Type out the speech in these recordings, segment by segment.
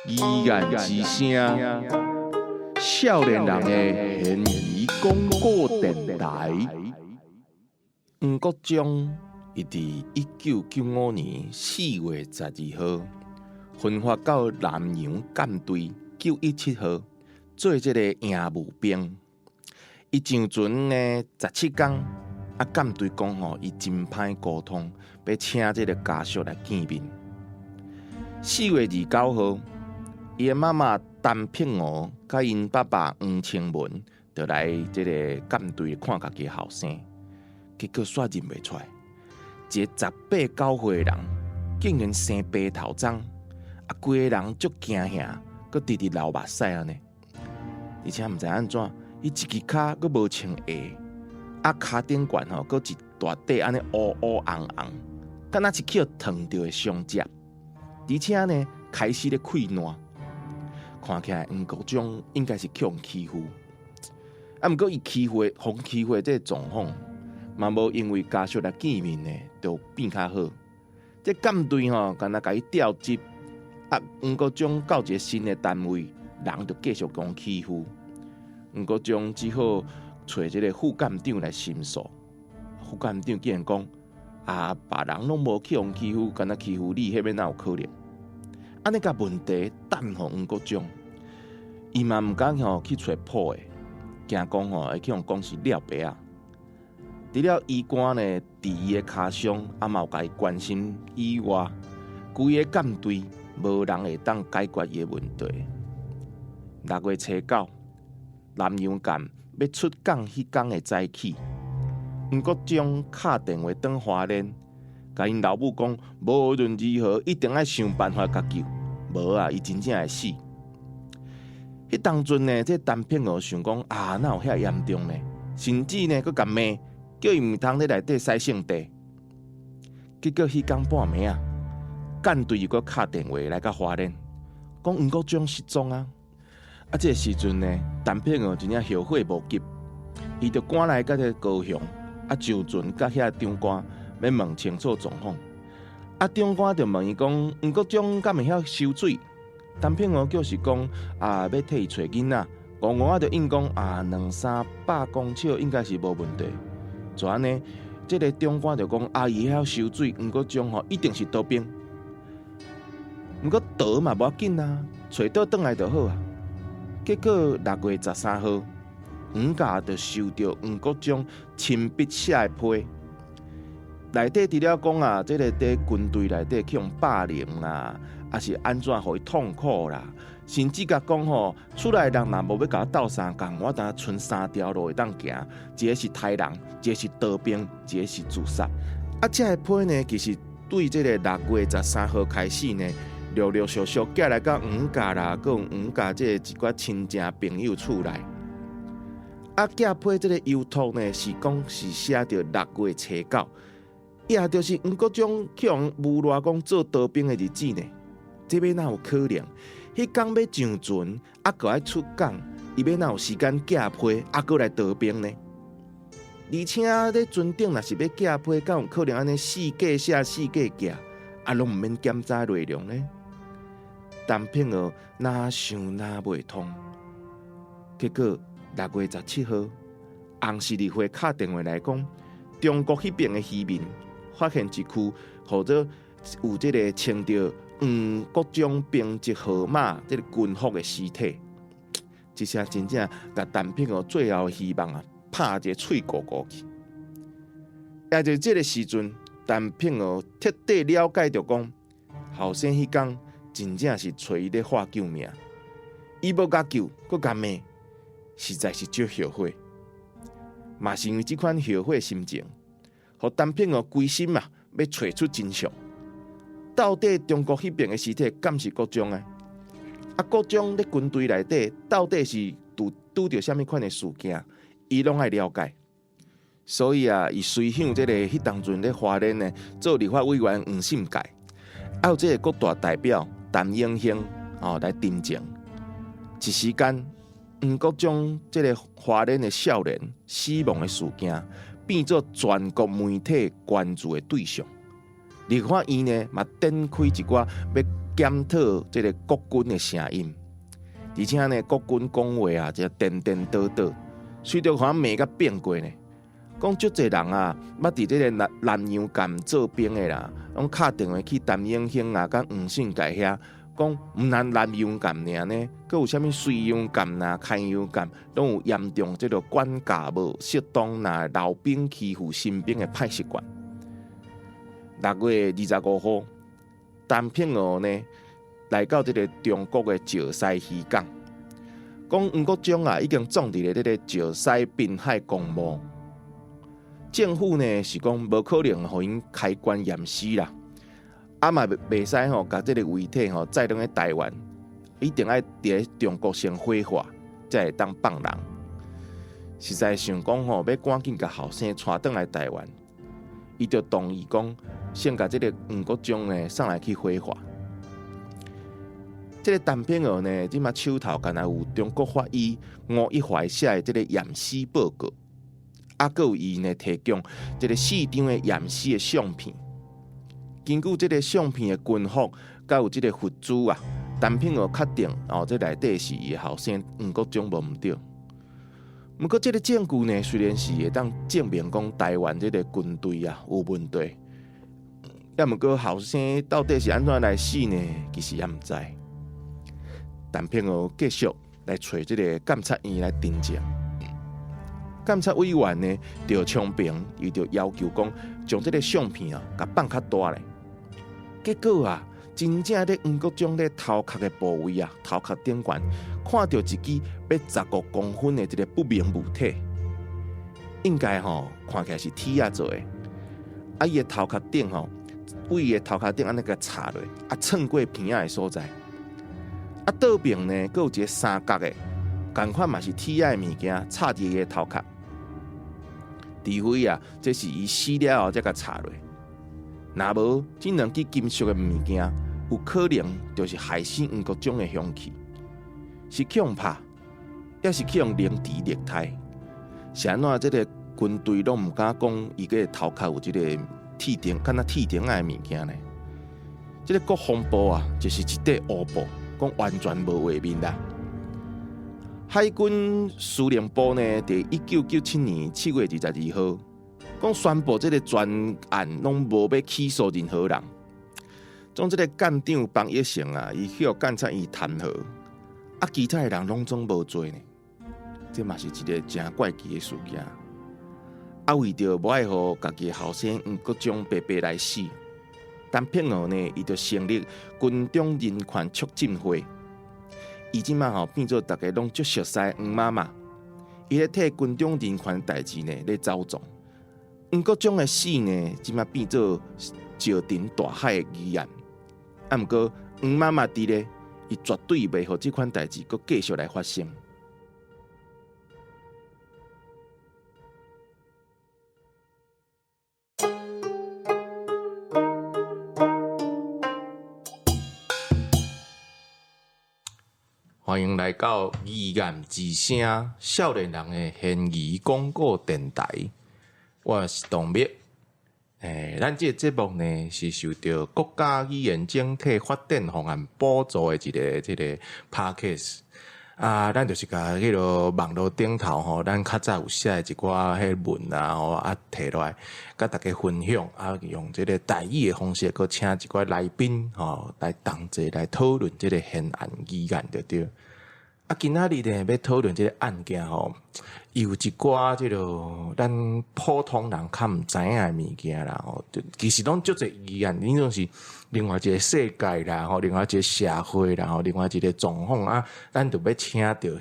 議案之聲，少年人的懸疑廣播電台。黃國璋伊佇1995年4月12號，分發到南洋艦隊917號做這個營務兵。伊上船呢17工，啊艦隊講吼，伊真歹溝通，欲請這個家屬來見面。4月29號，伊的媽媽陳碧娥佮𪜶爸爸黃清文，就來這個艦隊看家己的後生，結果煞認袂出來。一個十八九歲的人，竟然生白頭鬃，啊，規个人足驚嚇，閣直直流目屎按呢。而且毋知按怎，伊一支跤閣無穿鞋，啊，跤頂懸吼閣一大塊按呢烏烏紅紅，敢若是去予燙著的傷跡。而且呢，開始咧潰爛。看起來黃國璋應該是去予欺負，啊，毋過伊欺負、予欺負這個狀況，嘛無因為家屬來見面呢，就變較好。這艦隊吼，敢若共伊調職，啊，黃國璋到一個新的單位，人就繼續共欺負。黃國璋只好揣這個副艦長來申訴，副艦長竟然講：啊，別人攏無去予欺負，敢若欺負你，彼欲哪有可能？按呢共問題擲予黃國璋，伊嘛毋敢吼去揣破的，驚講吼會去予講是抓耙仔。除了醫官呢，佇伊的跤傷，啊嘛有共伊關心以外，規个艦隊無人會當解決伊的問題。6月初9，南洋艦欲出港彼工的早起，黃國璋敲電話轉花蓮，共𪜶老母講，無論如何一定愛想辦法共救，無啊，伊真正會死。彼當陣呢，這陳碧娥想講啊，哪有遐嚴重呢？甚至呢，閣共罵，叫伊毋通佇內底洗聖地。結果彼工半暝啊，艦隊又閣敲電話來到花蓮，講黃國璋失蹤啊！啊，這個時陣呢，陳碧娥真正後悔無及，伊就趕來到這個高雄，啊，上船佮遐長官欲問清楚狀況。啊，長官就問伊講，黃國璋敢會曉游水？陳碧娥就是講啊，欲替伊揣囡仔，戇戇仔就應講啊，兩三百公尺應該是無問題。就按呢，這個長官就講啊，伊會曉游水，黃國璋吼一定是逃兵。毋過逃嘛無要緊啊，揣倒轉來就好啊。結果6月13號，黃家就收著黃國璋親筆寫的批，內底除了講啊，這個佇軍隊內底去予霸凌啦，抑是按怎予伊痛苦啦，甚至共講吼，厝內人若無欲共我鬥相共，我當賰三條路會當行，一個是刣人，一個是逃兵，一個是自殺。啊，這个批呢，其實對這個6月13號開始呢，陸陸續續寄來到黃家啦，閣有黃家這個一寡親戚朋友厝內。啊，寄批這個郵託呢，是講是寫著6月初9，也就是黃國璋去予誣賴講做逃兵的日子呢。這欲哪有可能？彼工欲上船，啊，閣愛出港，伊欲哪有時間寄批，啊，閣來逃兵呢？而且咧船頂若是欲寄批，敢有可能按呢四界寫四界寄，啊，攏毋免檢查內容呢？陳碧娥哪想哪袂通，結果6月17號，紅十字會敲電話來講，中國彼邊的漁民發現一具，號做有這個穿著黃國璋兵籍號碼這個軍服的屍體，這下真正共陳碧娥最後的希望啊，拍一個碎糊糊去。也就這個時陣，陳碧娥徹底了解著講，後生彼工真正是揣伊咧喊救命，伊無共救，閣共罵，實在是足後悔。嘛是因為這款後悔心情，予陳碧娥規心啊，欲揣出真相。到底中國彼邊的屍體敢是國璋啊？啊，國璋佇軍隊內底到底是拄著啥物款的事件？伊攏愛了解。所以啊，伊隨向這個彼當陣咧花蓮呢做立法委員黃信介，還有這個國大代表陳永興哦來陳情。一時間，黃國璋這個花蓮的少年死亡的事件，變做全國媒體關注的對象。立法院呢嘛展開一寡欲檢討這个國軍的聲音，而且呢國軍講話啊，這顛顛倒倒，隨著予人罵甲變過呢。講足濟人啊，捌佇這个南洋艦做兵的啦，攏敲電話去陳永興啊，佮黃信介遐講，毋但南洋艦爾呢，閣有啥物綏陽艦啊、開陽艦，攏有嚴重這个管教無適當，若老兵欺負新兵的歹習慣。6月25號，陳柏豪呢來到這个中國的石狮漁港，講黃國璋啊已經葬佇咧這个石獅濱海公墓。政府呢是講無可能予𪜶開棺驗屍啦，啊嘛袂使吼，共這个遺體吼載轉去台灣，一定愛佇咧中國先火化，才會當放人。實在想講吼，欲趕緊共後生帶轉來台灣，伊就同意講，先共這个黃國璋呢送來去火化。這个陳柏豪呢，這馬手頭敢若有中國法醫吳一懷寫的這个驗屍報告。啊，閣有伊呢提供這个四張的驗屍的相片，根據這个相片的軍服，佮有這个佛珠啊，陳柏豪確定哦，這內底是伊的後生黃國璋無毋對。毋過這个證據呢，雖然是會當證明講台灣這个軍隊啊有問題，抑毋過後生到底是按怎來死呢？其實也毋知。陳柏豪繼續來揣這个監察院來偵證。監察委員呢，趙昌平伊就要求講，將這个相片啊，共放較大咧。結果啊，真正佇黃國璋咧頭殼的部位啊，頭殼頂懸看著一支欲15公分的這个不明物體，應該吼看起來是鐵仔做的。啊，伊的頭殼頂吼，對伊的頭殼頂按呢共插落，啊，穿過鼻仔的所在。啊，倒爿呢，閣有一个三角的，仝款嘛是鐵仔的物件插佇伊的頭殼。除非啊，這是伊死了後才共插落。若無，這兩支金屬的物件，有可能就是害死黃國璋的兇器，是去予拍，抑是去予凌遲虐待？是按怎？這个軍隊攏毋敢講，伊个頭殼有這个鐵釘，敢若鐵釘仔的物件呢？這个國防部啊，就是一塊烏布，講完全無畫面啦。海軍司令部呢，佇1997年7月22號，講宣布這个全案攏無欲起訴任何人。將這个艦長方益成啊，伊去予監察院彈劾，啊，其他的人攏總無罪呢。這嘛是一个誠怪奇的事件。啊，為著無愛予家己的後生黃國璋白白來死，陳柏豪呢，伊就成立軍中人權促進會。伊這馬吼變做逐家攏足熟似黃媽媽，伊咧替軍中人權代誌呢咧走狀。黃國璋的死呢，這馬變做石沉大海的疑案。啊，毋過黃媽媽佇咧，伊絕對袂予這款代誌閣繼續來發生。歡迎來到疑案之聲，少年人的懸疑廣播電臺。我是董密。咱這个節目呢是受著國家語言整體發展方案補助的一个這个 Podcast。啊，咱就是共彼落網路頂頭吼，咱較早有寫的一寡彼文啊吼，啊提落來，佮大家分享，啊用這个台語的方式，閣請一寡來賓吼來同齊來討論這个懸案疑案就對。啊，今仔日呢欲討論這个案件吼，伊有一寡這个咱普通人較毋知影的物件啦吼，其實攏足濟疑案，你攏是另外一个世界啦吼，另外一个社會啦吼，另外一个狀況啊，咱就欲請著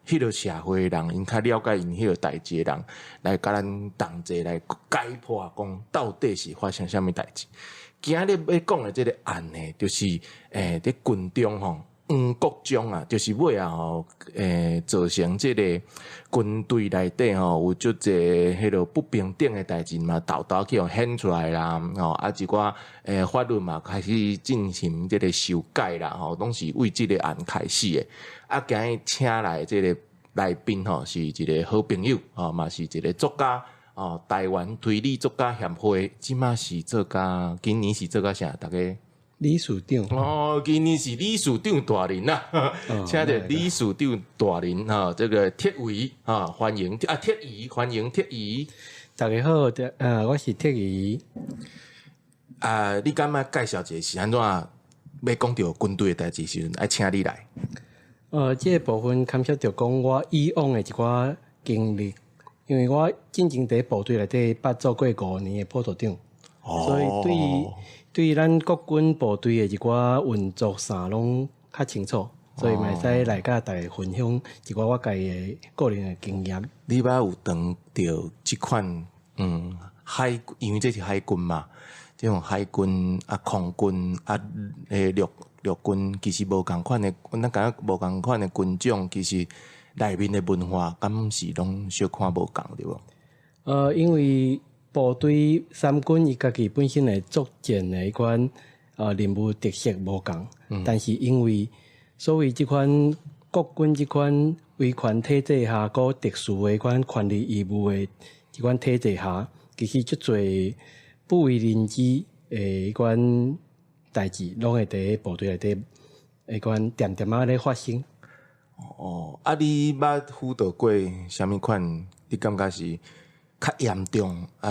彼个社會的人，𪜶較了解𪜶彼个代誌的人，來佮咱同齊來解破，講到底是發生啥物代誌。今仔日欲講的這个案呢，就是佇軍中吼。黃國璋啊，就是尾仔吼，造成這个軍隊內底吼有足濟彼落不平等的代誌嘛，沓沓去予顯出來啦，吼啊一寡法律嘛開始進行這个修改啦，吼，攏是為這个案開始的。啊，今日請來這个來賓吼，是一个好朋友，吼嘛是一个作家，哦，台灣推理作家協會，這馬是做甲今年是做甲啥？逐家理事長。哦，今年是理事長大人啦，請著理事長大人哈，這個鐵維啊，歡迎啊，鐵儀歡迎鐵儀。大家好，我是鐵儀。啊，你敢欲介紹一下是按怎欲講著軍隊的代誌時陣，愛請你來？這個部分牽涉著講我以往的一寡經歷，因為我進前佇部隊內底捌做過5年的輔導長，所以對咱國軍部隊的一寡運作啥攏較清楚，所以嘛會使來佮大家分享一寡我家己的個人的經驗。你捌有當著這款海，因為這是海軍嘛，這種海軍啊、空軍啊、陸軍其實無仝款的，咱感覺無仝款的軍種，其實內面的文化敢是攏小可無仝對無？因為部隊三軍伊家己本身的作戰的彼款任務特色無仝，但是因為所謂這款國軍這款威權體制下，閣特殊的彼款權利義務的這款體制下，其實足濟不為人知的彼款代誌，攏會佇部隊內底彼款恬恬仔咧發生。哦，啊，你捌輔導過啥物款？你感覺是較嚴重啊？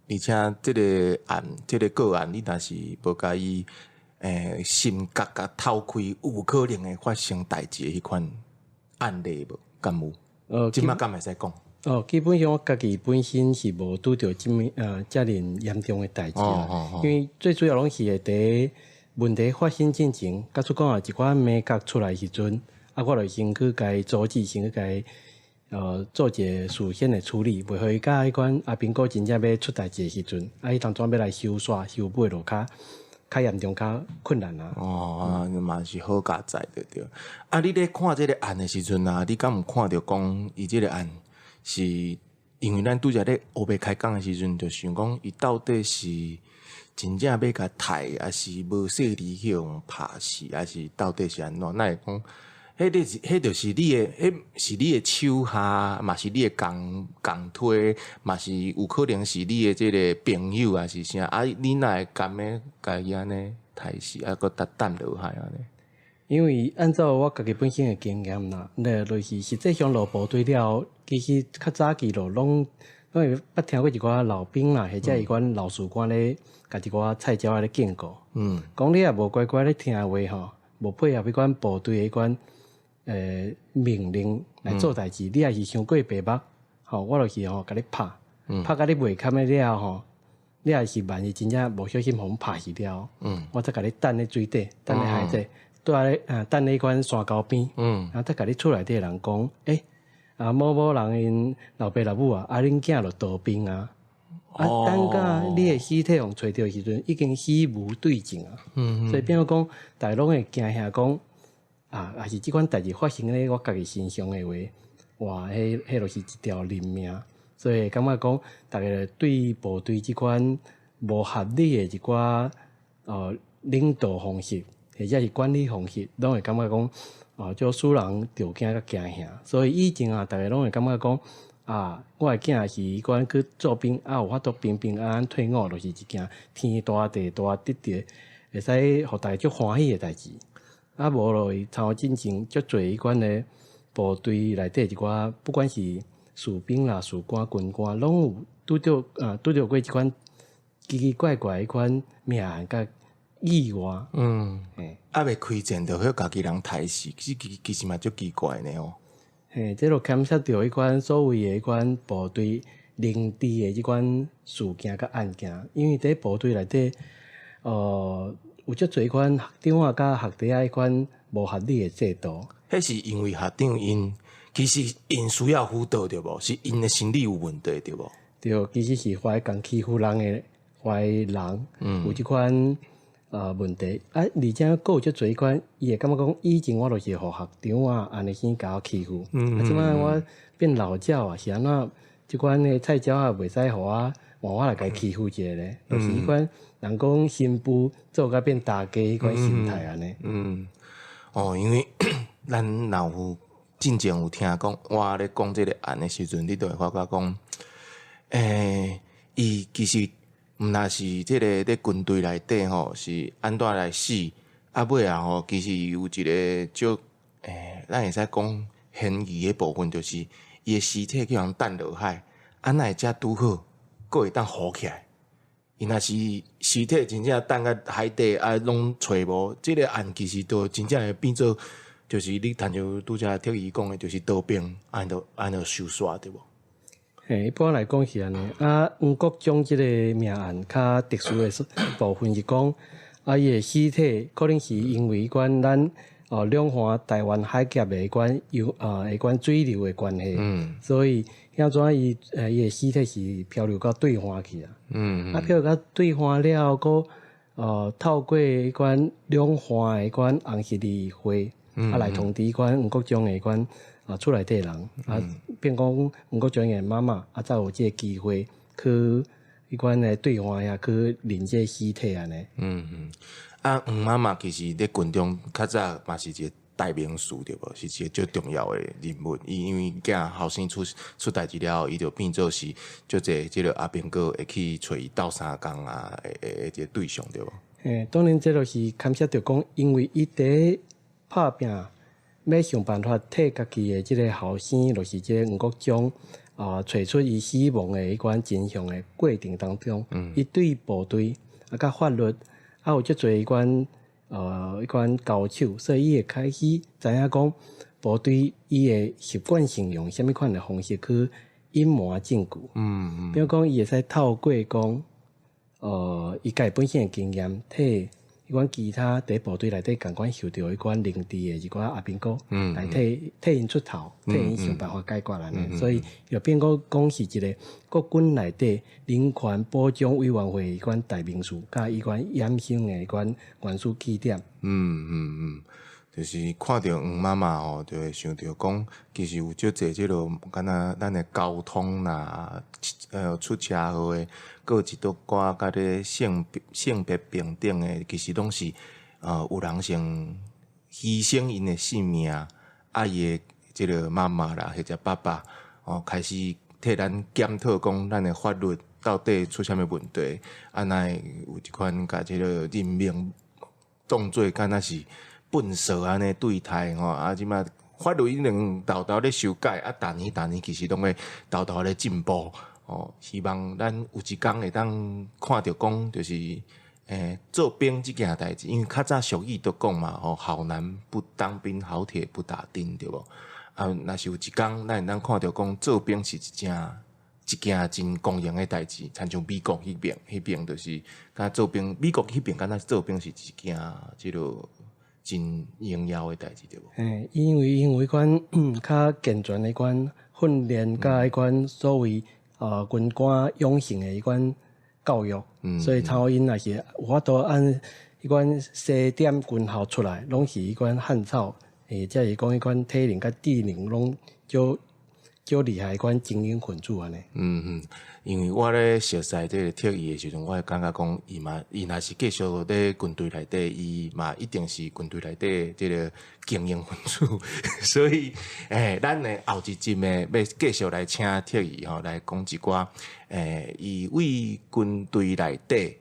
而且這个案，這个個案，你若是無共伊心結共透開，有可能會發生代誌的彼款案例無？敢有？這馬敢會使講？哦，基本上我家己本身是無拄著這爾嚴重的代誌啦，因為最主要攏是會佇問題發生進前，假使講啊一寡眉角出來時陣，啊，我就先去共伊阻止，先去共伊做一个事先的處理，袂予伊佮彼款阿兵哥真正欲出代誌的時陣，啊，彼當陣欲來收煞收尾就較嚴重、較困難啊。哦，嘛是好佳哉著對。啊，你咧看這个案的時陣啊，你敢有看著講伊這个案是因為咱拄才咧烏白開講的時陣，就想講伊到底是真正欲共刣，抑是無細膩去予拍死，抑是到底是按怎？哪會講？彼就是你的，彼是你的手下，嘛是你的共梯，嘛是有可能是你的這个朋友，抑是啥？啊，你哪會甘欲共伊按呢刣死，啊，閣等落來按呢？因為按照我家己本身的經驗啦，那就是實際上落部隊了後，其實較早期就攏會捌聽過一寡老兵啦，或者彼款老士官咧，共一寡菜鳥仔咧警告，講你若無乖乖咧聽話吼，無配合彼款部隊彼款命令來做代誌，你若是傷過白目，吼，我就是吼共你拍，拍甲你袂堪的了吼，你若是萬一真正無小心予阮拍死了，我才共你擲咧水底，擲咧海底，蹛咧啊，擲咧彼款山溝邊，然後才共你厝內底的人講，欸，啊某某人𪜶老爸老母啊，啊恁囝就逃兵啊，啊等甲你的屍體予揣著的時陣，已經死無對證啊，所以變做講，逐家攏會驚嚇講。啊，若是這款代誌發生咧我家己身上的話，哇，彼就是一條人命，所以感覺講，逐家對部隊這款無合理的一寡領導方式，或者是管理方式，攏會感覺講，就使人著驚佮驚嚇。所以以前啊，逐家攏會感覺講，啊，我的囝是彼款去做兵，啊，有法度平平安安退伍，就是一件天大地大，得著會使予逐家足歡喜的代誌。啊，無就會像進前足濟彼款的部隊內底一寡，不管是士兵啦、士官、軍官，攏有拄著過這款奇奇怪怪彼款命案佮意外。啊，欲開戰就予家己人刣死，其實嘛足奇怪呢吼。嘿，這就牽涉著彼款所謂的彼款部隊認知的這款事件佮案件，因為佇部隊內底，有足濟款學長啊，佮學弟仔彼款無合理的制度。彼是因為學長𪜶其實𪜶需要輔導對無？是𪜶的心理有問題對無？對，其實是懷共欺負人的壞人，有這款問題。啊，而且閣有足濟款，伊會感覺講以前我就是予學長啊按呢去共我欺負，啊，這擺我變老鳥啊，是按怎？這款的菜鳥仔袂使予我換我來共伊欺負一下咧，就是彼款人講新婦做甲變大家彼款心態按呢。嗯，哦，因為咱若有進前有聽講，我咧講這个案的時陣，你就會發覺講，伊其實毋若是這个佇軍隊內底吼，是按怎來死？啊尾仔吼，其實有一个足咱會使講懸疑的部分，就是伊的屍體去予人擲落海，啊哪會遮拄好，閣會當浮起來？伊若是屍體真正擲佇海底啊，攏揣無，這个案其實就真正會變做，就是你親像拄才特伊講的，就是逃兵，按就按就收煞對無？嘿，一般來講是按呢。啊，黃國璋這个命案較特殊的部分是講，啊，伊的屍體可能是因為彼款咱哦兩岸臺灣海峽的彼款有啊彼款水流的關係，所以遐怎伊的屍體是漂流到對岸去啊。啊，漂流到對岸了後，閣透過彼款兩岸的彼款紅十字會，啊來通知彼款黃國璋的彼款啊厝內底人，啊變講黃國璋的媽媽啊才有這个機會去彼款的對岸遐去認這个屍體按呢。啊，黃媽媽其實佇軍中較早嘛是一个代名詞對無？是一個足重要的人物。伊因為囝後生出出代誌了後，伊就變做是足濟這个阿兵哥會去揣伊鬥相共啊，的一个對象對無？嘿，當然這就是牽涉著講，因為伊佇拍拚，欲想辦法替家己的這个後生，就是這个黃國璋啊，揣出伊死亡的彼款真相的過程當中，伊對部隊啊，佮法律啊有足濟彼款彼款交手，所以伊會開始知影講部隊伊會習慣性用啥物款的方式去隱瞞證據。比如講，伊會使透過講，伊家己本身的經驗，替彼款其他佇部隊內底仝款受著彼款凌辱的一寡阿兵哥，來替𪜶出頭，替𪜶想辦法解決按呢。所以又變講講是一个國軍內底人權保障委員會彼款代名詞，佮彼款衍生的彼款元素起點。嗯嗯嗯，就是看著黃媽媽吼，就會想著講，其實有足濟這个敢若咱的交通啦，出車禍的，閣有一拄寡佮咧性別平等的，其實攏是有人先犧牲𪜶的性命，啊伊的這个媽媽啦，或者爸爸，哦，開始替咱檢討講，咱的法律到底出啥物問題，啊，哪會有這款共這个人民當做敢若是糞掃按呢對待吼，啊，這馬法律已經沓沓咧修改，啊，逐年逐年其實攏會沓沓咧進步，哦，希望咱有一工會當看著講，就是做兵這件代誌，因為較早俗語都講嘛，吼，好男不當兵，好鐵不打釘，對無？啊，若是有一工咱會當看著講做兵是一件真光榮的代誌，親像美國彼邊，彼邊就是敢做兵，美國彼邊敢若做兵是一件這个真榮耀的代誌，對無？嘿，因為款較健全的款訓練，佮彼款所謂軍官養成的彼款教育，所以參𪜶若是有法度按彼款西點軍校出來，攏是彼款漢草，或者是講彼款體能佮智能攏足足厲害彼款精英分子按呢。嗯嗯，因為我咧熟似這个特伊的時陣，我會感覺講，伊嘛，伊若是繼續佇軍隊內底，伊嘛一定是軍隊內底這个精英分子。所以，咱的後一集呢，欲繼續來請特伊吼來講一寡，伊為軍隊內底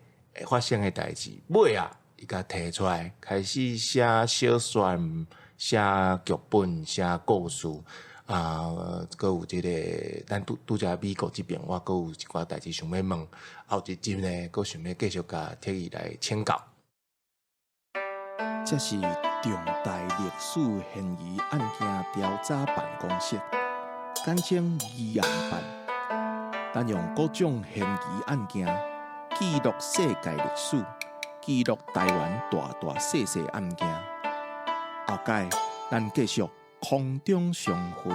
發生的代誌，尾仔，伊共提出來，開始寫小說、寫劇本、寫故事。啊，閣有這个，咱拄拄才美國這邊，我閣有一寡代誌想欲問，後一集呢，閣想欲繼續共特伊來請教。這是重大歷史懸疑案件調查辦公室，簡稱疑案辦。咱用各種懸疑案件記錄世界歷史，記錄台灣大大細細案件。後擺咱繼續空中相會。